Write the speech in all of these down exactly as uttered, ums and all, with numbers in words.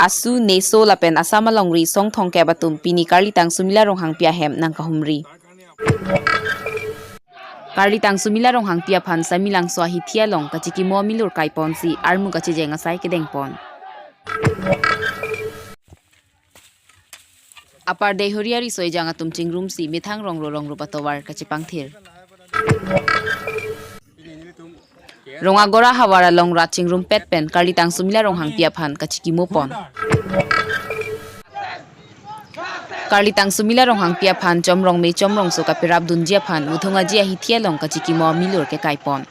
ASU, NESO lapen Assam alongri song thomkep atum pini Karlitang Sumila Ronghangpi ahem nangkahumri. Karlitang Sumila Ronghangpi aphan Samelangso ahithi along kachikimo amilur kaiponsi armu kachejeng asai kedengpon. Apar Deihori ariso ejang atum chingrumsi methang rongro rongrup atovar kachepangthir. Rongagora havar along rat chingrumpet pen Karlitang Sumila Ronghangpi aphan kachikimopon. Karlitang Sumila Ronghangpi aphan chomrong me chomrongso kapirapdunji aphan muthung aji ahithi along kachikimo amilur kekaipon.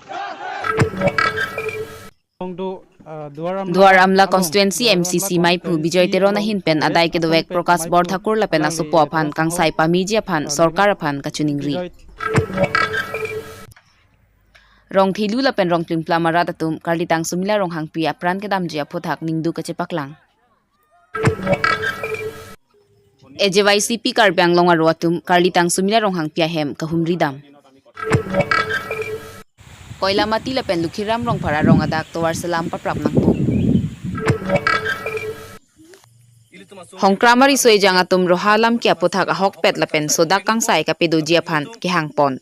Duar Amla constituency M C C maiphu Bijoy Teron ahin pen adai kedovek Prakash Borthakur lapen asopo aphan kangsai pameji aphan sorkar aphan kachiningri. Rong Thelu lapen Rong Plimplam arat atum Karlitang Sumila Ronghangpi apran kedamji aphuthak ningduk kachepaklang. A J Y C P Karbi Anglong aro atum Karlitang Sumila Ronghangpi ahem kahumri dam. Koilamati lapen Lukhiram Rongphar arong adak tovar selam paprap nangpo. Hongkram ariso ejang atum roha alam ke aphuthak ahokpet lapen sodak kangsai kapedoji aphan kehangpon.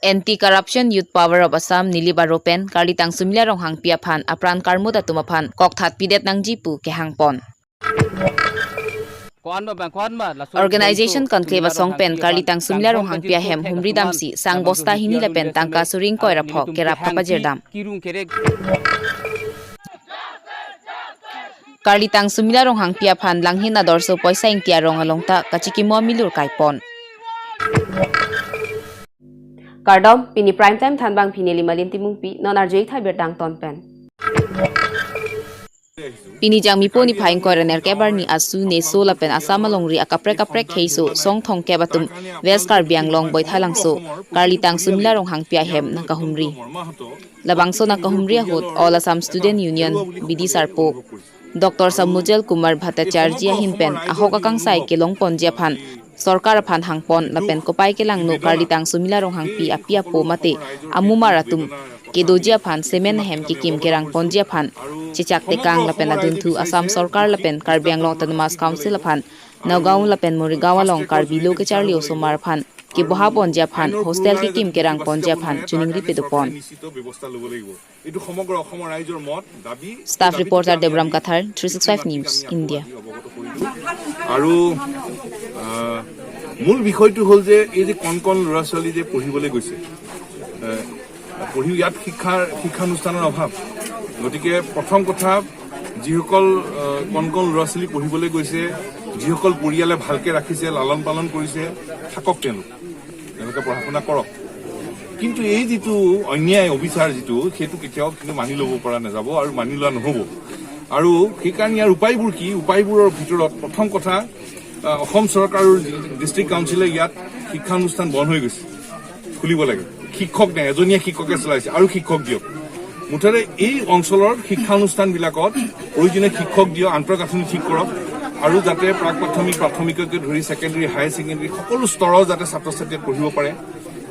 Anti Corruption Youth Power of Assam Nilip aro pen Karlitang Sumila Ronghangpi aphan apran karmut atum aphan kokthat pidet nangji pu kehangpon. Organization conclave asong pen Karlitang Sumila Ronghangpi ahem humri damsi sang bosta hini lapen tangka suri ingkoi ra pho kerap kapajir dam. Karlitang Sumila Ronghangpi aphan langhin adorso Poisa Ingti arong along ta kachikimo amilur kaipon. Kardom, pini Prime Time thanbang pini Limalin Timungpi, non arju-ik tha birta angton pen. Pini Jangmipo niphai ingkoi ra nerkep arni ASU, NESO lapen Assam alongri akaprek kaprek kheiso song thomkep atum West Karbi Anglong Baithalangso Karlitang Sumila Ronghangpi ahem nangkahumri. Labangso nangkahumri ahut All Assam Student Union B D sarpo Doctor Samujal Kumar Bhattacharjee ahin pen ahok akangsai kelongponji aphan sorkar aphan hangpon lapen kopai kelangno Karlitang Sumila Ronghangpi api apo mate amumar atum kedoji aphan semen ahem kekim kerangponji aphan chechak tekang lapen adunthu Assam sorkar lapen Karbi Anglong Autonomous Council aphan Nagaon lapen Morigaon along Karbi lo kecharli osomar aphan kebohaponji aphan hostel kekim kerangponji aphan chiningri pedopon. এইটো সমগ্ৰ অসমৰ ৰাইজৰ মত, দাবী। Staff reporter Debram Kathar, three six five News, India. আৰু, আহ, মূল বিষয়টো হ'ল যে এই যে কণ কণ ল'ৰা ছোৱালী যে পঢ়িবলৈ গৈছে, আহ, পঢ়ি ইয়াত শিক্ষাৰ, শিক্ষানুষ্ঠানৰ অভাৱ। গতিকে প্ৰথম কথা, যিসকল, আহ, কণ কণ ল'ৰা ছোৱালী পঢ়িবলৈ গৈছে, যিসকল পৰিয়ালে ভালকে ৰাখিছে, লালন পালন কৰিছে, থাকক তেওঁলোক। তেওঁলোকে পঢ়া শুনা কৰক। কিন্তু এই যিটো অন্যায়, অবিচাৰ যিটো, সেইটো কেতিয়াও কিন্তু মানি ল'ব পৰা নাযাব আৰু মানি লোৱা নহ'ব। আৰু সেইকাৰণে ইয়াৰ উপায়বোৰ কি? উপায়বোৰৰ ভিতৰত প্ৰথম কথা, আহ, অসম চৰকাৰৰ ডিষ্ট্ৰিক্ট কাউন্সিলে ইয়াত শিক্ষানুষ্ঠান বন্ধ হৈ গৈছে, খুলিব লাগে। শিক্ষক নাই, এজনীয়া শিক্ষকে চলাইছে আৰু শিক্ষক দিয়ক। মুঠতে এই অঞ্চলৰ শিক্ষানুষ্ঠানবিলাকত প্ৰয়োজনীয় শিক্ষক দিয়ক, আন্তঃগাঁথনি ঠিক কৰক আৰু যাতে প্ৰাক প্ৰাথমিক, প্ৰাথমিককে ধৰি ছেকেণ্ডেৰী, হায়াৰ ছেকেণ্ডেৰী সকলো স্তৰৰ যাতে ছাত্ৰ ছাত্ৰীয়ে পঢ়িব পাৰে,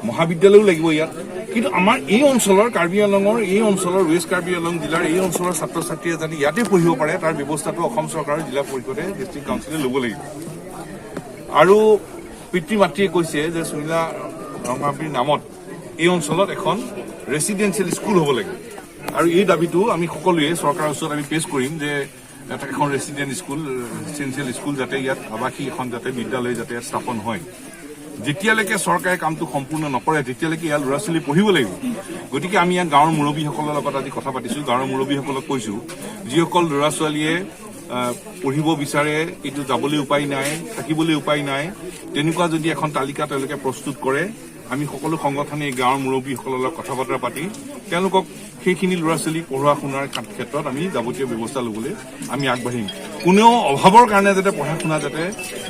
মহাবিদ্যালয়ো লাগিব ইয়াত। কিন্তু আমাৰ এই অঞ্চলৰ, কাৰ্বি আংলঙৰ এই অঞ্চলৰ, ৱেষ্ট কাৰ্বি আংলং জিলাৰ এই অঞ্চলৰ ছাত্ৰ ছাত্ৰীয়ে যাতে ইয়াতে পঢ়িব পাৰে, তাৰ ব্যৱস্থাটো অসম চৰকাৰৰ জিলা পৰিষদে, ডিষ্ট্ৰিক্ট কাউন্সিলে ল'ব লাগিব। আৰু পিতৃ মাতৃয়ে কৈছে যে সুনীলা ৰংহাবিৰ নামত এই অঞ্চলত এখন ৰেচিডেন্সিয়েল স্কুল হ'ব লাগে। আৰু এই দাবীটো আমি সকলোৱে চৰকাৰৰ ওচৰত আমি পেছ কৰিম যে এটা এখন ৰেচিডেন্ট স্কুল, ৰেচিডেন্সিয়েল স্কুল যাতে ইয়াত আৱাসিক এখন যাতে বিদ্যালয় যাতে ইয়াত স্থাপন হয়। যেতিয়ালৈকে চৰকাৰে কামটো সম্পূৰ্ণ নকৰে, তেতিয়ালৈকে ইয়াৰ ল'ৰা ছোৱালী পঢ়িব লাগিব। গতিকে আমি ইয়াত গাঁৱৰ মুৰব্বীসকলৰ লগত আজি কথা পাতিছোঁ। গাঁৱৰ মুৰব্বীসকলক কৈছোঁ, যিসকল ল'ৰা ছোৱালীয়ে, আহ, পঢ়িব বিচাৰে কিন্তু যাবলৈ উপায় নাই, থাকিবলৈ উপায় নাই, তেনেকুৱা যদি এখন তালিকা তেওঁলোকে প্ৰস্তুত কৰে, আমি সকলো সংগঠনে গাঁৱৰ মুৰব্বীসকলৰ লগত কথা বতৰা পাতি তেওঁলোকক সেইখিনি ল'ৰা ছোৱালী পঢ়োৱা শুনাৰ ক্ষেত্ৰত আমি যাৱতীয় ব্যৱস্থা ল'বলৈ আমি আগবাঢ়িম। কোনেও অভাৱৰ কাৰণে যাতে পঢ়া শুনা যাতে,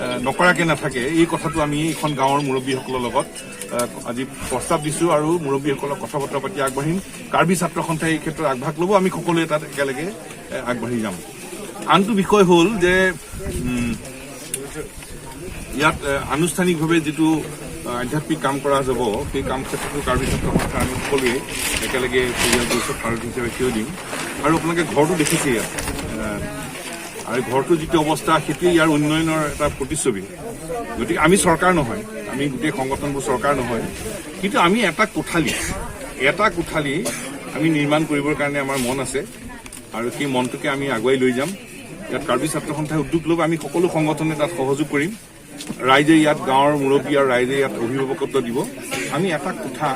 আহ, নকৰাকে নাথাকে, এই কথাটো আমি এইখন গাঁৱৰ মুৰব্বীসকলৰ লগত, আহ, আজি প্ৰস্তাৱ দিছোঁ আৰু মুৰব্বীসকলক কথা বতৰা পাতি আগবাঢ়িম। কাৰ্বি ছাত্ৰ সন্থাই এই ক্ষেত্ৰত আগভাগ ল'ব, আমি সকলোৱে তাত একেলগে, আহ, আগবাঢ়ি যাম। আনটো বিষয় হ'ল যে, উম, ইয়াত, আহ, আনুষ্ঠানিকভাৱে যিটো আহ, আধ্যাত্মিক কাম কৰা যাব, সেই কাম ক্ষেত্ৰতো কাৰ্বি ছাত্ৰ সন্থা আমি সকলোৱে একেলগে পৰিয়ালটো ওচৰত সাৰথি হিচাপে থিয় দিম। আৰু আপোনালোকে ঘৰটো দেখিছে ইয়াত, আহ, আৰু ঘৰটো যিটো অৱস্থা, সেইটোৱে ইয়াৰ উন্নয়নৰ এটা প্ৰতিচ্ছবি। গতিকে আমি চৰকাৰ নহয়, আমি গোটেই সংগঠনবোৰ চৰকাৰ নহয়, কিন্তু আমি এটা কোঠালি, এটা কোঠালি আমি নিৰ্মাণ কৰিবৰ কাৰণে আমাৰ মন আছে আৰু সেই মনটোকে আমি আগুৱাই লৈ যাম। ইয়াত কাৰ্বি ছাত্ৰ সন্থাই উদ্যোগ ল'ব, আমি সকলো সংগঠনে তাত সহযোগ কৰিম। ৰাইজে ইয়াত, গাঁৱৰ মুৰব্বী আৰু ৰাইজে ইয়াত অভিভাৱকত্ব দিব। আমি এটা কোঠা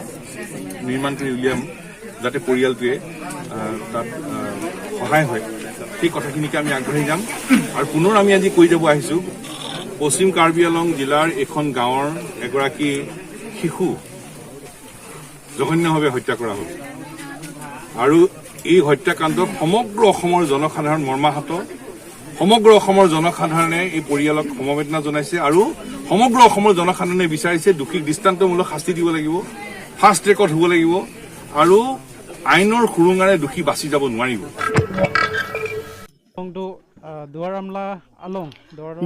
নিৰ্মাণ কৰি উলিয়াম, যাতে পৰিয়ালটোৱে, আহ, তাত, আহ, সহায় হয়। সেই কথাখিনিকে আমি আগবাঢ়ি যাম। আৰু পুনৰ আমি আজি কৈ যাব আহিছো, পশ্চিম কাৰ্বি আংলং জিলাৰ এখন গাঁৱৰ এগৰাকী শিশু জঘন্যভাৱে হত্যা কৰা হ'ল। আৰু এই হত্যাকাণ্ডত সমগ্ৰ অসমৰ জনসাধাৰণ মৰ্মাহত। সমগ্ৰ অসমৰ জনসাধাৰণে এই পৰিয়ালক সমবেদনা জনাইছে আৰু সমগ্ৰ অসমৰ জনসাধাৰণে বিচাৰিছে দোষীক দৃষ্টান্তমূলক শাস্তি দিব লাগিব, ফাষ্ট ট্ৰেকত হ'ব লাগিব আৰু আইনৰ সুৰুঙাৰে দোষী বাচি যাব নোৱাৰিব। Along to, uh, Duar Amla along.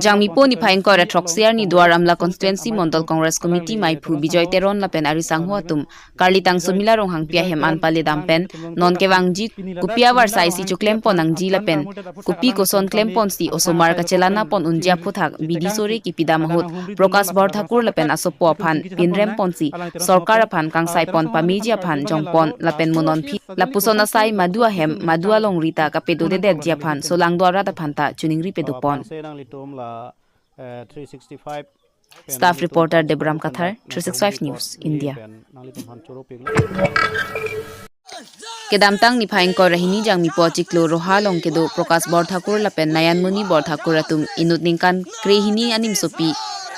Jangmipo niphai ingkoi ra throksi arni Duar Amla Constituency Mondol Congress Committee maiphu Bijoy Teron lapen arisangho atum Karlitang Sumila Ronghangpi ahem an paledam pen non kevangji, kopi avarsai si choklem pon nangji lapen kopi koson klem ponsi osomar kachelang pon unji aphuthak bidi sore kipidam ahut Prakash Borthakur lapen asopo aphan pinrem ponsi sorkar aphan kangsai pon pameji aphan jongpon lapen mo non aphi lapuson asai madu ahem madu alongri ta kapedo dedetji aphan solangdo arat aphan ta choningri pedopon. Staff reporter Debram Kathar, three six five News, India. Kedamtang niphai ingkoi ra hini Jangmipo achiklo Roha along kedo Prakash Borthakur lapen Nayanmoni Borthakur atum inut ningkan krehini animsopi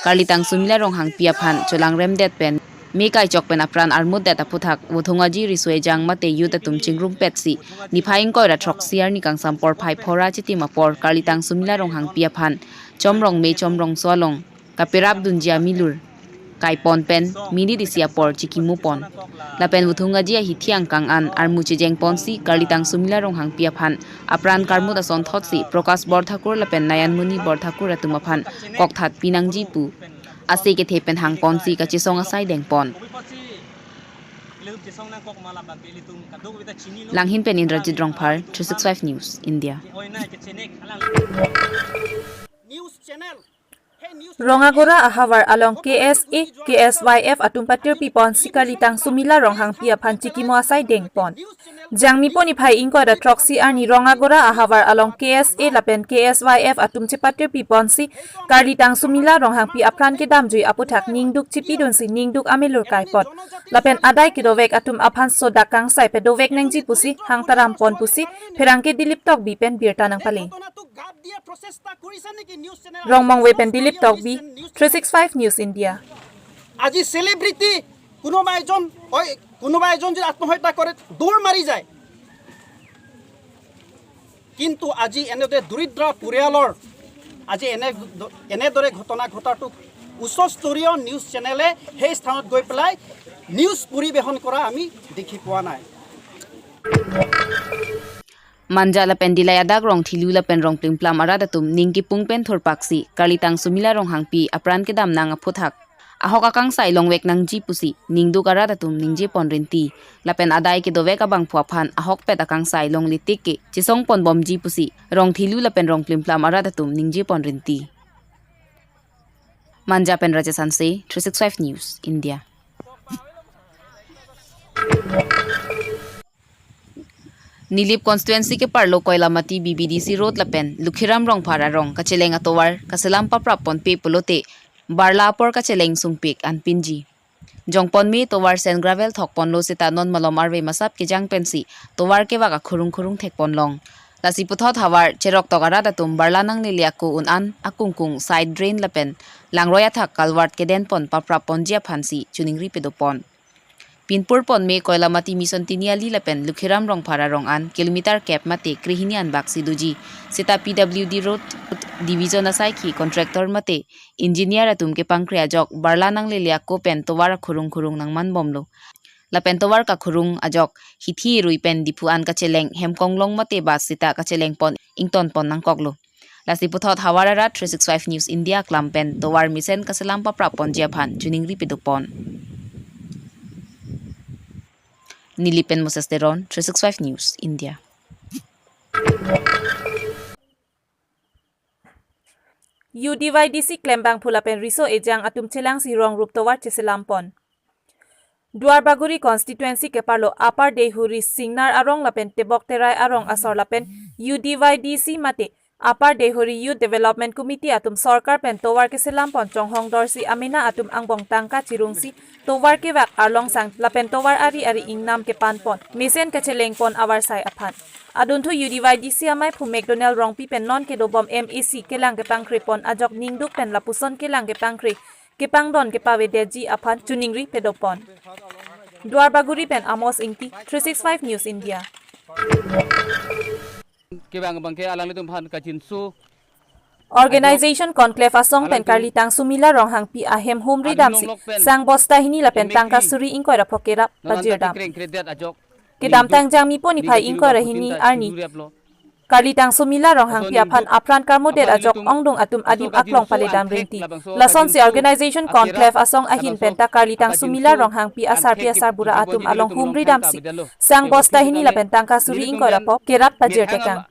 Karlitang Sumila Ronghangpi aphan cholangrem det pen me kaichok pen apran armut det aphuthak Vuthungaji riso ejang mate youth atum chingrumpetsi niphai ingkoi ra throksi arni kangsam porphai phora chitim apor Karlitang Sumila Ronghangpi aphan Chomrong me Chomrongso along kaperap dunji amilur kaipon pen minit isi apor chikimo pon. Lapen Vuthungaji ahithi angkang an armu chejeng ponsi Karlitang Sumila Ronghangpi aphan apran karmut asonthotsi Prakash Borthakur lapen Nayanmoni Borthakur atum aphan kokthat pinangji pu ase kethe pen hang ponsi kachesong asai dengpon. Langhin pen Indrajit Rongphar, three six five News, India. Rongagora ahavar along K S A, K S Y F atum patir pipon si Karlitang Sumila Ronghangpi aphan chikimo asai dengpon. Jangmipo niphai ingkoi ra throksi arni Rongagora ahavar along K S A lapen K S Y F atum chepatir pipon si Karlitang Sumila Ronghangpi apran kedamjui aphuthak ningduk chipidunsi ningduk amilur kaipon. Lapen adai kedovek atum aphan sodak kangsai pedovek nangji pusi hang taram pon pusi pherangke Dilip Tokbi pen birta nangpale. Rongmongve pen Dilip Tokbi, three six five News India. আজি সেলিব্ৰিটি কোনোবা এজন হয়, কোনোবা এজন যদি আত্মহত্যা কৰে, দৌৰ মাৰি যায়, কিন্তু আজি এনেদৰে দৰিদ্ৰ পৰিয়ালৰ আজি এনে, এনেদৰে ঘটনা ঘটাটো উচ্চস্তৰীয় নিউজ চেনেলে সেই স্থানত গৈ পেলাই নিউজ পৰিৱেশন কৰা আমি দেখি পোৱা নাই। Manja lapen Dillai adak Rongthelu lapen Rongplimplam arat atum ning kipung pen thurpaksi Karlitang Sumila Ronghangpi apran kedam nang aphuthak ahok akangsai longvek nangji pusi ningduk arat atum ningje pon rinti. Lapen adai kedovek abangphu aphan ahokpet akangsai longle tik ke chesong pon bomji pusi Rongthelu lapen Rongplimplam arat atum ningje pon rinti. Manja pen Rajesh Hanse, three six five News, India. Nilip constituency keparlo Koilamati B B D C road lapen Lukhiram Rongphar arong kacheleng atovar kaselam paprap ponpe pulote barla apor kacheleng sungpik an pinji. Jongpon me tovar sand gravel thokponlo seta non malom arve masap kejang pensi tovar kevak akhurung khurung thekpon long. Lasi puthot havar cheroktok arat atum barla nanglele ako un an akungkung side drain lapen langroi athak culvert kedenpon paprap ponji aphansi choningri pedopon. Pinpur pon me Koilamati Mission Tiniali lapen Lukhiram Rongphar arong an kilometer kep mate krehini anbak si doji. Seta P W D road division asaikhi contractor mate engineer atum kepangkre ajok barla nanglele ako pen tovar akhurung khurung nangman bomlo. Lapen tovar kakhurung ajok hithi rui pen Diphu an kacheleng hemkonglong mate bus seta kacheleng pon ington pon nangkoklo. Lasi puthot havar arat three six five News India aklam pen tovar mesen kaselam paprap ponji aphan choningri pado pon. Neli pen Moses Teron, three six five News India. U D Y D C klembangphu lapen riso ejang atum chelangsi rong rup tovar cheselam pon. Duarbagori constituency keparlo Upper Deihori Singnar arong lapen Tebok Terai arong asor lapen U D Y D C mate Upper Deihori Youth Development Committee atum sorkar pen tovar keselam pon chonghong dorsi amena atum angbong tangka chirungsi tovar kevak arlongsang lapen tovar ari ari ingnam kepan pon mesen kacheleng pon avarsai aphan. Adunthu U D Y D C amaiphu McDonald Rongpi pen non kedobom M A C kelang kepangkre pon ajok ningduk pen lapuson kelang kepangkre kepangdon kepavedetji aphan choningri pado pon. Duarbagori pen Amos Ingti, three six five News India. Kevang abangke alanglitum aphan kachinso. Organization Conclave asong pen Karlitang Sumila Ronghangpi ahem humri damsi sang bosta hini lapen tangka suri ingkoi ra pho kerap pajirdam. Kedamtang Jangmi po niphai ingkoi ra hini arni Karlitang Sumila Ronghangpi aphan apran karmodet ajok ongdung atum adim aklong paledam rinti. Lasonsi Organization Conclave asong ahin penta Karlitang Sumila Ronghangpi asarpi asarbura atum along humri damsi sang bosta hini lapen tangka suri ingkoi ra pho kerap pajirtekang.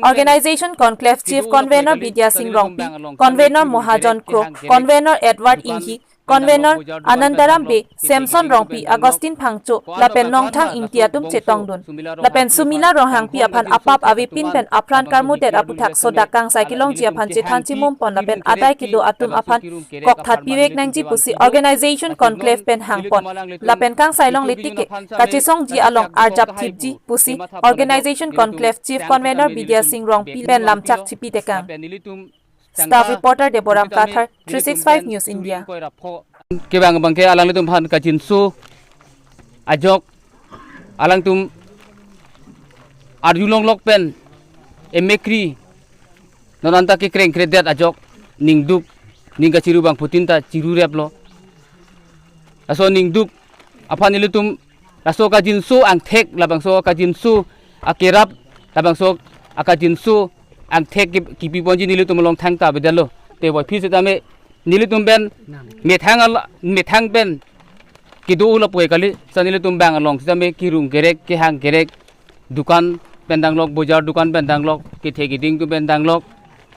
Organization Conclave Chief Convener Bidya Singh Rongpi, Convener Mohajon Kro, Convener Edward Inghi, Convener Anandaram Bey, Samson Rongpi, Augustine Phangcho lapen Nongthang Ingti atum chetongdun. Lapen Sumila Ronghangpi aphan apap avepin pen apran karmodet aputhak sodak kangsai kelongji aphan chethan chimum pon lapen adai kedo atum aphan kokthat pivek nangji pusi Organization Conclave pen hangpon. Lapen kangsai longle tike kachesongji along arjap thipji pusi Organization Conclave Chief Convener Bidya Singh Rongpi pen lamchak chipitekang. Staff reporter Deboram Kathar, three six five News India. Kevang abangke alanglitum aphan kachinso ajok alangtum arjulonglok pen emekri non anta kekreng kredet ajok ningduk ning kachiru bangphutin ta chirureplo. Laso ningduk aphan nelitum laso kachinso angthek labangso kachinso akerap labangso akachinso angthek kip-, kipi ponji nelitum along thangta avedetlo. Te puvoiphit setame nelitum pen methang al-, methang pen kedo lapu-e kali, sa nelitum bang along setame kerung kerek kehang kerek dukan pen danglok, bojar dukan pen danglok, kethe keding atum pen danglok,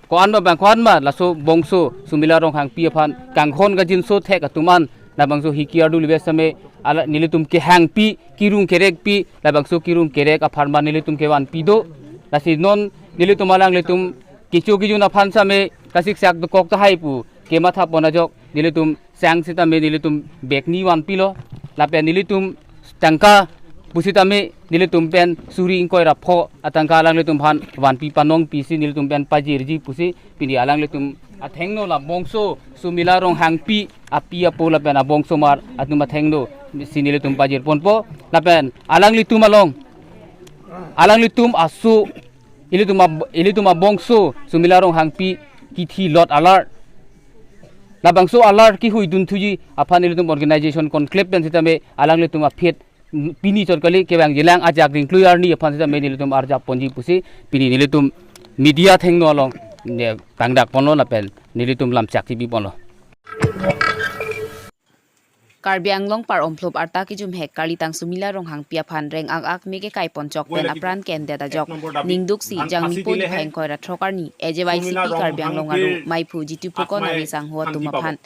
ko-an ma bang ko-an ma laso bongso Sumila Ronghangpi aphan kanghon kachinso thek atum an labangso hiki ardu live setame ala nelitum kehangpi kerung kerekpi labangso kerung kerek apharman nelitum kevanpi do. Lasi non nelitum alanglitum kecho kejun aphan setame kasiksak dokok tahai pu kematha pon ajok nelitum sang setame nelitum bag ni vanpilo. Lapen nelitum tangka pusitame nelitum pen suri ingkoi ra pho atangka alanglitum aphan vanpi panongpi si nelitum pen pajirji pusi pini alanglitum athengno labangso Sumila Ronghangpi api apo lapen abongsomar atum athengno si nelitum pajir ponpo. Lapen alanglitum along alanglitum aso ilitum ab-, ilitum abongso Sumila Ronghangpi kithi lot alar. Labangso alar kihui dunthuji aphan ilitum Organization Conclave pen setame alanglitum aphi pini chot kali kevangjilang ajak ringklui arni aphan setame nelitum arjap ponji pusi pini nelitum media athengno along ne pangdak ponlo lapen nelitum lamchak chipi ponlo. Karbi Anglong par omphlup arta kejumhek Karlitang Sumila Ronghangpi aphan reng-ak ak me kekai ponchok pen apran kendet ajok ningduksi Jangmi po niphai ingkoi ra throk arni A J Y C P Karbi Anglong aru maiphu Jitu Phukan ave sangho atum aphan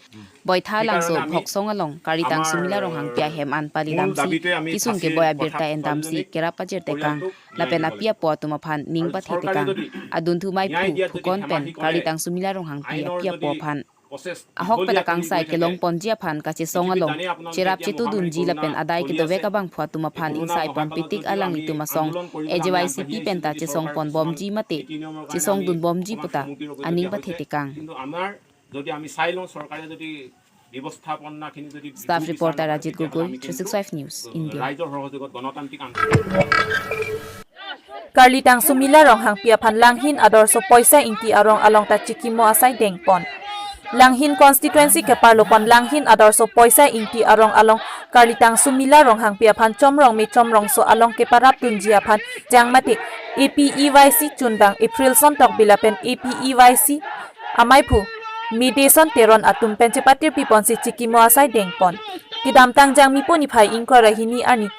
Boithalangso Bhoksong along Karlitang Sumila Ronghangpi ahem an palidamsi kisung keboi abirta endamsi kerap pajirtekang lapen api apo atum aphan ning pathetekang. Adunthu maiphu Phukan pen Karlitang Sumila Ronghangpi api apo aphan ahok pen akangsai kelong ponji aphan kachesong along cherap chetudunji lapen adai kedovek abangphu atum aphan ingsai ponpetik alanglitum asong A J Y C P penta chesong ponbomji mate chesongdunbomji puta aning pathetekang. কিন্তু আমাৰ যদি আমি চাই লওঁ চৰকাৰে যদি ব্যৱস্থাপনাখিনি যদি Staff reporter Rajit Gogoi, three six five News, India. ৰাইজৰ সহযোগত গণতান্ত্ৰিক আন্দোলন Karlitang Sumila Ronghangpi aphan Langhin Adorso Poisa Ingti arong along ta chikimo asai dengpon. Langhin constituency keparlopon Langhin Adorso Poisa Ingti arong along Karlitang Sumila Ronghangpi aphan chomrong me chomrongso along keparap dunji aphan jangmate A P E Y C chundang April Sontokbi lapen A P E Y C amaiphu Medeson Teron atum pen chepatirpi ponsi chikimo asai dengpon. Kedamtang Jangmipo niphai ingkoi ra hini arni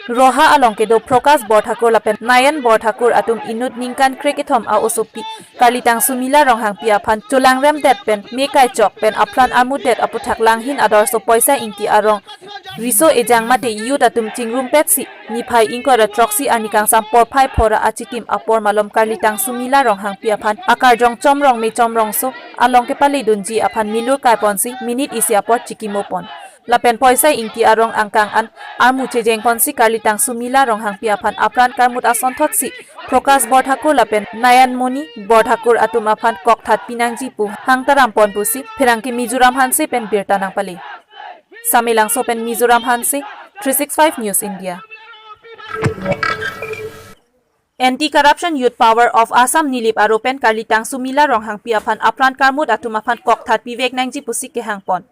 Roha along kedo Prakash Borthakur lapen Nayan Borthakur atum inut ningkan krekethom a-osopi Karlitang Sumila Ronghangpi aphan cholangremdet pen me kaichok pen apran armudet aputhak langhin adorso Poisa Ingti arong riso ejang mate youth atum chingrumpetsi niphai ingkoi ra throksi arni kangsam porphai phora achitim apor malom Karlitang Sumila Ronghangpi aphan akarjong chomrong me chomrongso along kepaledunji aphan milur kaiponsi minute isi apor chikimopon. Lapen Poisa Ingti arong angkang an armu chejengponsi Karlitang Sumila Ronghangpi aphan apran karmut asonthotsi Prakash Borthakur lapen Nayan Moni Borthakur atum aphan kokthat pinangji pu hangtaram pon pusi pherangke Mizoram Hanse pen birta nangpale. Samelangso pen Mizoram Hanse, three six five News India. Anti-Corruption Youth Power of Assam Nilip aro pen Karlitang Sumila Ronghangpi aphan apran karmut atum aphan kokthat pivek nangji pusi kehangpon.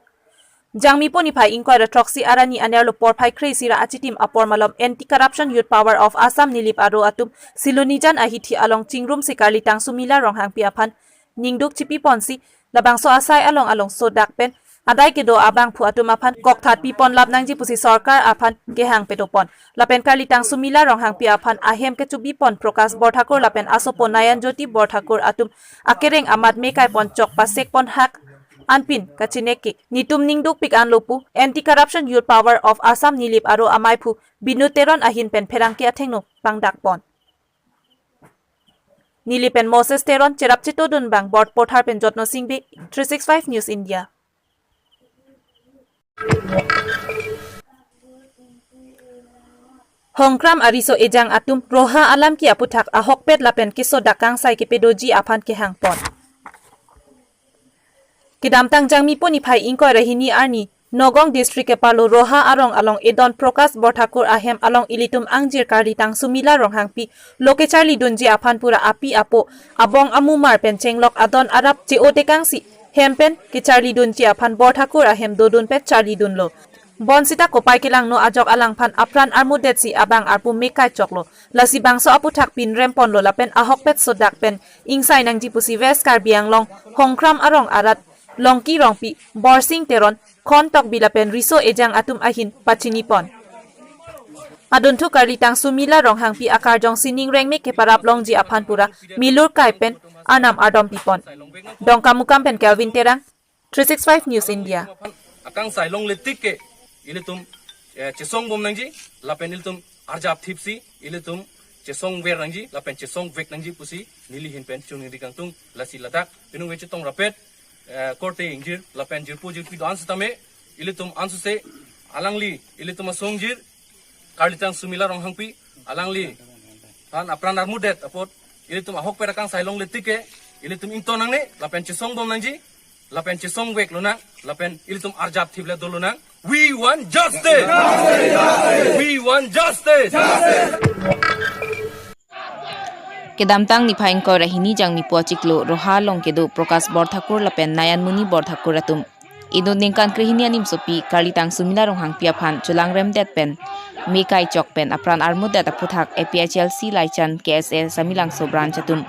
Jangmipo niphai ingkoi ra throksi arni anerlo porphai kre-isi ra achitim apor malom Anti-Corruption Youth Power of Assam Nilip aro atum Silonijan ahithi along chingrumsi Karlitang Sumila Ronghangpi aphan ningduk chipiponsi labangso asai along along sodak pen adai kedo abangphu atum aphan kokthat pipon lap nangji pusi sorkar aphan kehang pedopon. Lapen Karlitang Sumila Ronghangpi aphan ahem kechubipon Prakash Borthakur lapen asopo Nayan Jyoti Borthakur atum akereng amat me kaipon chok pasekpon hak anpin kachinek ke nitum ningdukpik anlo pu Anti-Corruption Youth Power of Assam Nilip aro amaiphu Binu Teron ahin pen pherangke athengno pangdakpon. Nilip pen Moses Teron, cherap chetodun bang Bor Pothar pen Jotno Singbe, three six five News India. Hongkram ariso ejang atum Roha alam ki aputhak ahokpet lapen kesodak kangsai kepedoji aphan kehangpon. Kedamtang Jangmipo niphai ingkoi ra hini arni Nagaon District kepalo Roha arong along edon Prakash Borthakur ahem along ilitum angjir Karlitang Sumila Ronghangpi lo kecharlidunji aphan pura api apo abong amumar pen chenglok adon arap che-o tekangsi hem pen kecharlidunji aphan Borthakur ahem dodun pen charlidunlo. Bonsita kopai kelangno ajok alangphan apran armudetsi abang arpu me kaichoklo. Lasi bangso aputhak pinremponlo lapen ahokpet sodak pen ingsai nangji pusi West Karbi Anglong Hongkram arong arat Longki Rongpi, Borsing Teron, Khon Tokbi lapen riso ejang atum ahin pachinipon. Adunthu Karlitang Sumila Ronghangpi akarjong sining rengme keparap longji aphan pura milur kai pen arnam ardom pipon. Dongkamukam pen Kelvin Terang, three six five News India. Akangsai longle tik ke ilitum, eh, chesong bom nangji, lapen ilitum arjap thipsi ilitum chesong ver nangji lapen chesong vek nangji pusi neli ahin pen chuningri kangtung. Lasi ladak pinung vek chetong rapet, eh, korte ingjir lapen jirpo jirpi do-an setame ilitum ansose alangli ilitum asongjir Karlitang Sumila Ronghangpi alangliphan apran armudet apot ilitum ahokpet akangsai longle tik ke ilitum ington nangne lapen chesong bom nangji lapen chesong vek lonang lapen ilitum arjap thip le do lonang. We want justice. We want justice. Kedamtang niphai ingkoi ra hini Jangmipo achiklo Roha along kedo Prakash Borthakur lapen Nayan Muni Borthakur atum inut ningkan krehini animsopi Karlitang Sumila Ronghangpi aphan cholangremdet pen me kaichok pen apran armudet aputhak A P H L C Laichan K S A Samelangso branch atum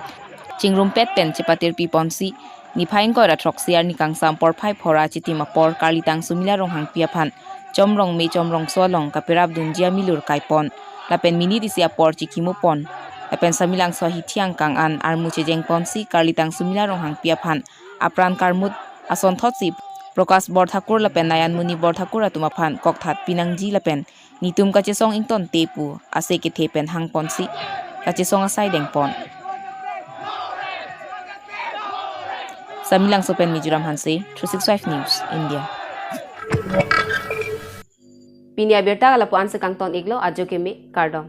chingrumpet pen chepatirpiponsi niphai ingkoi ra throksi arni kangsam porphai phora achitim apor Karlitang Sumila Ronghangpi aphan chomrong me chomrongso along kaperapdunji amilur kaipon lapen minute isi apor chikimopon. Lapen Samelangso ahithi angkang an armu chejengponsi Karlitang Sumila Ronghangpi aphan apran karmut asonthotsi Prakash Borthakur lapen Nayan Muni Borthakur atum aphan kokthat pinangji lapen nitum kachesong ingtonte pu ase kethe pen hangponsi kachesong asai dengpon. Samelangso pen Mizoram Hanse, three six five News India. Pini abirta lapu-an si kangton iklo, ajo keme, kardom.